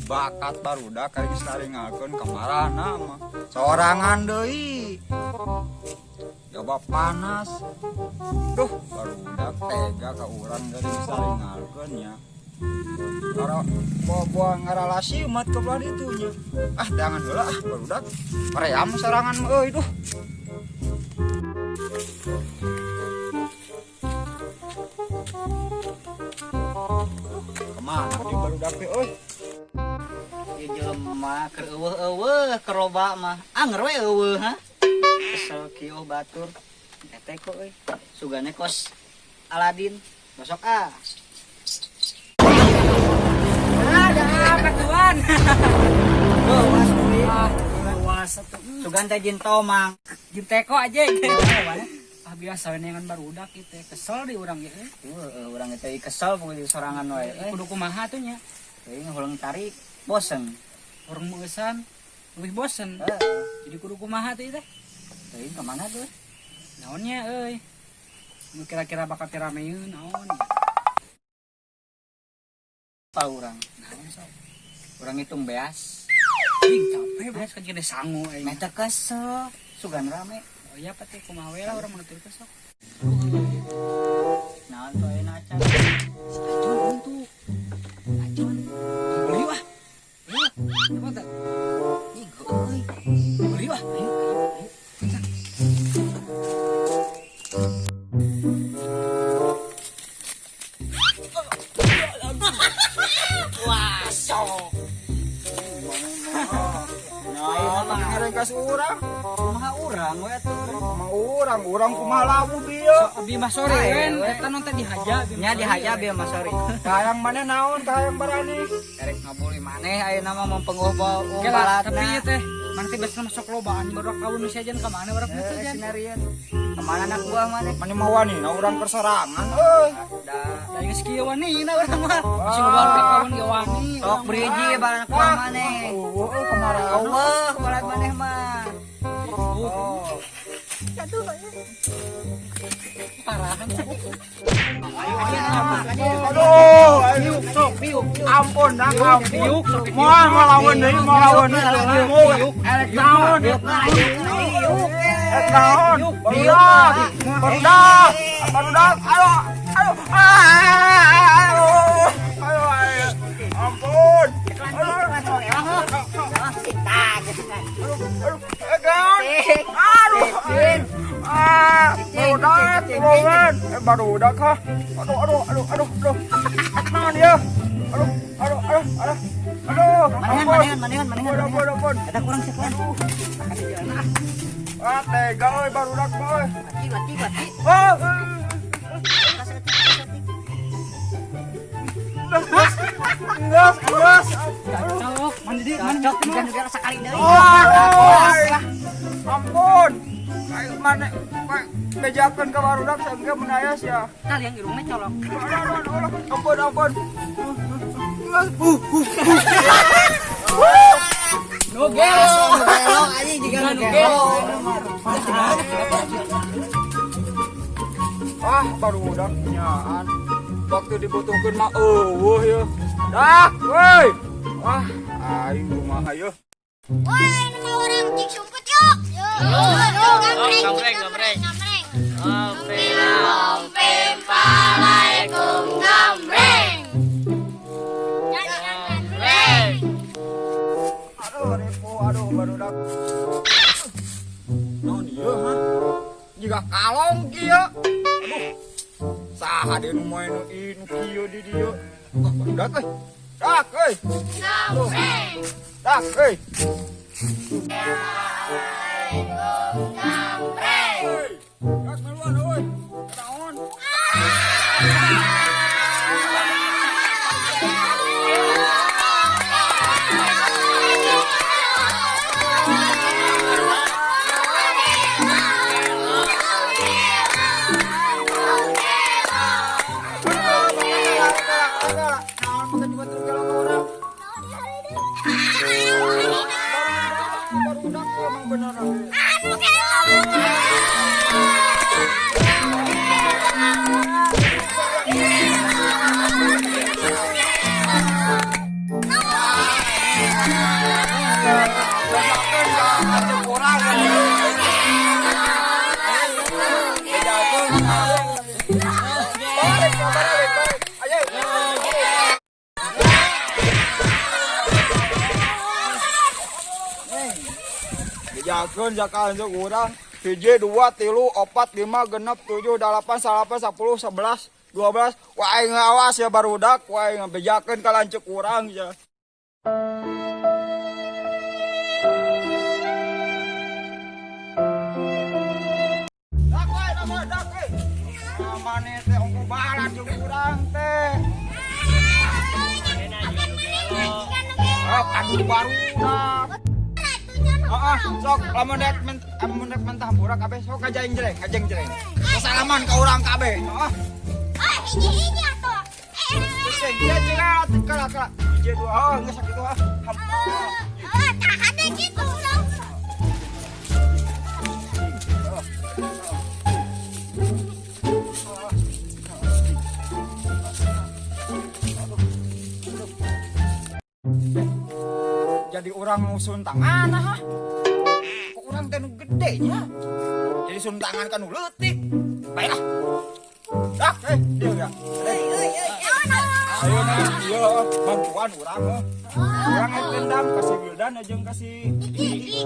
Bakat barudak ari geus taringalkeun kamarana mah. Sorangan deui. Coba panas. Duh, barudak tega ka urang dari geus taringalkeun nya. Ngara bawa ngaralasi umat ke belah ditu nya. Ah, jangan heula ah barudak. Paream sorangan mah euy duh. Kemana dia barudak teh euy? Ieu jelema keur eueuh-eueuh keur loba mah anger we eueuh ha. Kesel kieu batur. Teh kok euy. Sugane kos Aladin. Besok ah. Ada apa tuan? Luas euy. Luas atuh. Sugan teh jin tomang. Jin teko aja. Ah biasa we neangan barudak ieu teh kesel di urang ge euy. Heueuh urang teh kesel pokoknya sorangan wae. Kudu kumaha tuh nya? Teuing huleng tarik bosen. Urang meueusan leuwih bosen. Heeh. Jadi kudu kumaha tuh ieu teh? Teuing ka mana tuh? Naonnya euy? Nu kira-kira bakal tirameun naon? Pa urang. Naon sok? Urang hitung beas. Ih, capek beas kan jadi sangu aing. Meh teh kesel. Sugan rame. Oh iya pati kumaha we lah urang menuturkeun sok. Naon tuh ayeuna acan? Si Acun untuk. Acun. Beli wah. Ayo, apa teh? Ih, euy. Beli wah. Ayo, ayo, ayo. Wah, sok. Nah, ngarengkas urang. Kumaha urang we atuh. Kumaha urang, urang kumaha labu bieu. Abi mah sore kan, eta non teh dihaja. Nya dihaja bieu mah sore. Kahayang maneh naon, kahayang barani. Erek ngabuli maneh ayeuna mah mempenguh bau Oke lah, tapi ieu teh mana teh biasana masuk lobaan baru kawin nu sejen ka mana baru nu sejen. Sinarian. Kemana anak buah maneh? Maneh mah wani na urang kersorangan euy. Da Da geus kieu wani na urang mah. Si loba baru kawin ge wani. sok beriji baran buah maneh. Eueuh euy kamara Eueuh baran maneh mah. Oh. Parahan. Aduh, ayo Sok piuk. ampun dah ampun. Moal ngalawan deui, moal ngalawan deui. Erek naon? Erek naon? Barudak. Barudak. Barudak. Ayo, ayo. Ayo. Ayo, ayo. Ampun. Aduh, aduh, eh, naon? Aduh. Ah, barudak, tulungan. Eh, barudak hah. Aduh, aduh, aduh, aduh, aduh. Naon ya? Aduh, aduh, aduh, aduh. Aduh, Manehan, ampun. manehan, manehan, manehan. Ampun, ampun, ampun. Eta kurang sekolah. Ah, tega euy barudak mah euy. Laki, laki, laki. Ah, Enggak, enggak. Cocok, mandi di mandi. Cocok juga juga sekali deui. Oh, ampun. Kayak mana bejakeun ka barudak saengga menayas ya. Tah yang irungna colok. Aduh, aduh, aduh, aduh. Ampun, ampun. Nu gelo. Gelo anjing jiga nu gelo. Ah, barudak nyaan. Waktu dibutuhkeun mah eueuh ya. Dah, woi. Ah, aing kumaha yeuh. Woi, ini mah orang cik sumput yuk. Yuk, yuk, gambreng, gambreng, gambreng. Gambreng. Palaikum gambreng. Gambreng. Aduh, ribu, aduh, barudak. Naon ieu, ha? Jiga kalong kieu. Aduh. Saha deui nu moe nu ieu nu kieu di dieu. Ah, barudak euy. Dak euy. Gambreng. Dak euy. Gambreng. Euy. Dak miluan euy. Naon? Naon pakai juga terus jalan ke orang. Barudak emang bener. nu gelo. Bejakeun jaka anjeun urang 1 2 3 4 5 6 7 8 9 10 11 12 wah aing awas ya barudak wah aing bejakeun ka lanceuk urang ya. Dak we dak dak we. Mane teh ongko balat jeung urang teh. Ah padu barudak. Heeh, sok lamun rek mentah hampura kabeh sok ngajaing jeleng, ngajeng jeleng. Salaman ka urang kabeh, heeh. Ah, hiji-hiji atuh. Geus jeung kala kala. Hiji dua, heuh geus sakitu ah. Heeh, tahan deh kitu urang. Jadi orang nu suntangan ah. Kok urang teh nu gede nya. Jadi suntangan kan nu leutik. Baiklah. Dah, dia ya. Ayo nah, ieu bantuan urang heuh. Urang rek dendam ka si Wildan jeung ka si Diki.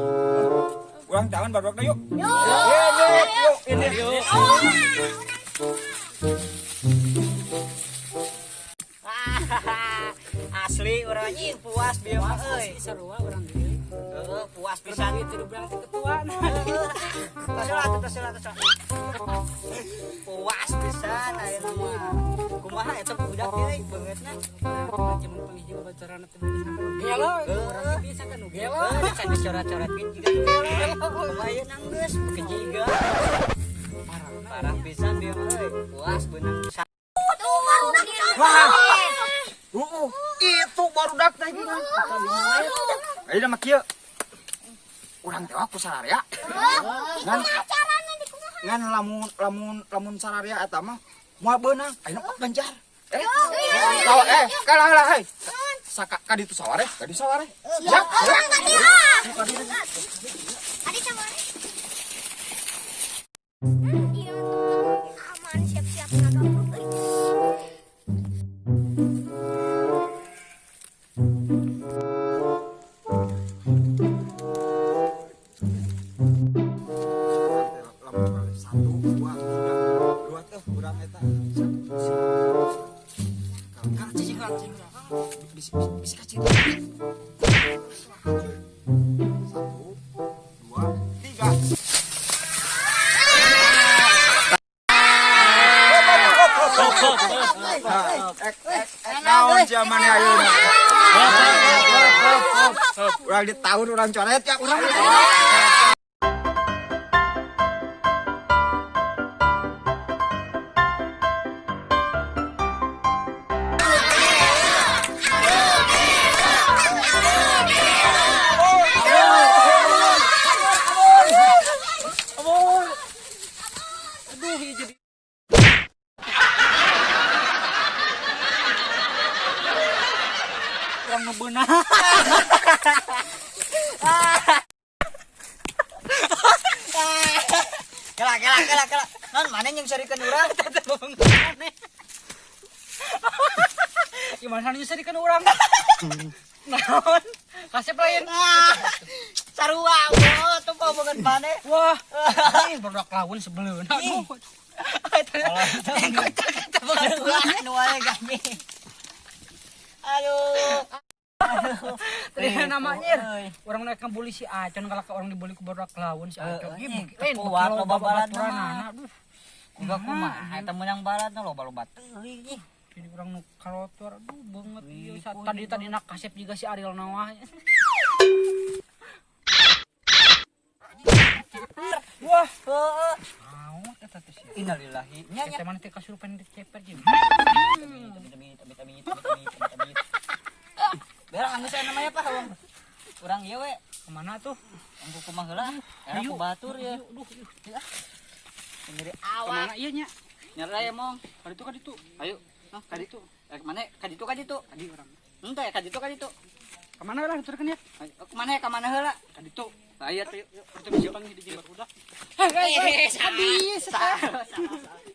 Urang tangan barudak yuk. Yuk, yuk, ini yuk. Asli urang anjing puas bieu mah euy. Sarua urang deui. Heeh, puas pisan itu berarti ketua. Tos lah, tos lah, tos lah. Puas pisan ayeuna mah. Kumaha eta budak euy beungeutna. Cuman panggih jeung bacoran teh bisa kan gelo. Urang bisa kan gelo. Can dicoret-coretkeun jiga nu gelo. Kumaha ieu nanggeus beuki jiga. Parah pisan bieu mah euy. Puas beunang pisan. Itu barudak teh gini. Ayeuna mah kieu. Urang teh ku sararea. Ngan lamun lamun lamun sararea eta mah moal beunang. Ayeuna pak Banjar. Tawa kalah lah hei. Saka ka ditu saware, ka ditu saware. Siap. Urang ka dieu. Adi saware. Aman siap-siap ngagabruk euy. Satu, dua, tiga, dua tuh kurang eta. Kalau cicing, kalau cicing, bisa kacing. 1, 2, 3. Naon zaman ayeuna. Urang di tahun urang coret ya urang. Kela kela kela kela. Non mana yang nyerikeun urang? Teh maneh. Gimana nyerikeun urang? Naon? Kasep lain. Sarua eueuh tuh bobogan maneh. Wah, ih barudak lawan sebeleuna. Aduh. Kocak eta bobogan nu wae gani. Aduh. Tadi namanya orang naik ngebully si Acon kalau ke orang dibully ku barudak lawan si Acon. Ieu kuat loba balatna. Aduh. Kuga kumaha eta meunang balatna loba-loba teuing ih. Jadi orang nu kalotor aduh banget ieu tadi nak kasep juga si Ariel Nawah. Wah, heeh. Naon eta teh sia? Innalillahi. Nya nya. Eta mana teh kasurupan di ceper jeung. Amit amit amit amit amit amit. Berak anggeus aya namanya apa urang? Urang ieu we. Kemana tuh? Ongko kumaha heula? Era ku batur ya. Duh, duh. Nyeri awak. Kemana ieu nya? Nyeri ya mong. Ka ditu, ka ditu. Ayo. Nah, ka ditu. Eh, mana? Ka ditu, ka ditu. Kadi urang. Henteu ya ka ditu, ka ditu. Kemana lah diturkeun ya? Ayo, kemana ya, kemana heula? Ka ditu. Ayo tuh yuk. Urang teh bisa panggil di barudak. Eh, salah. Salah, salah.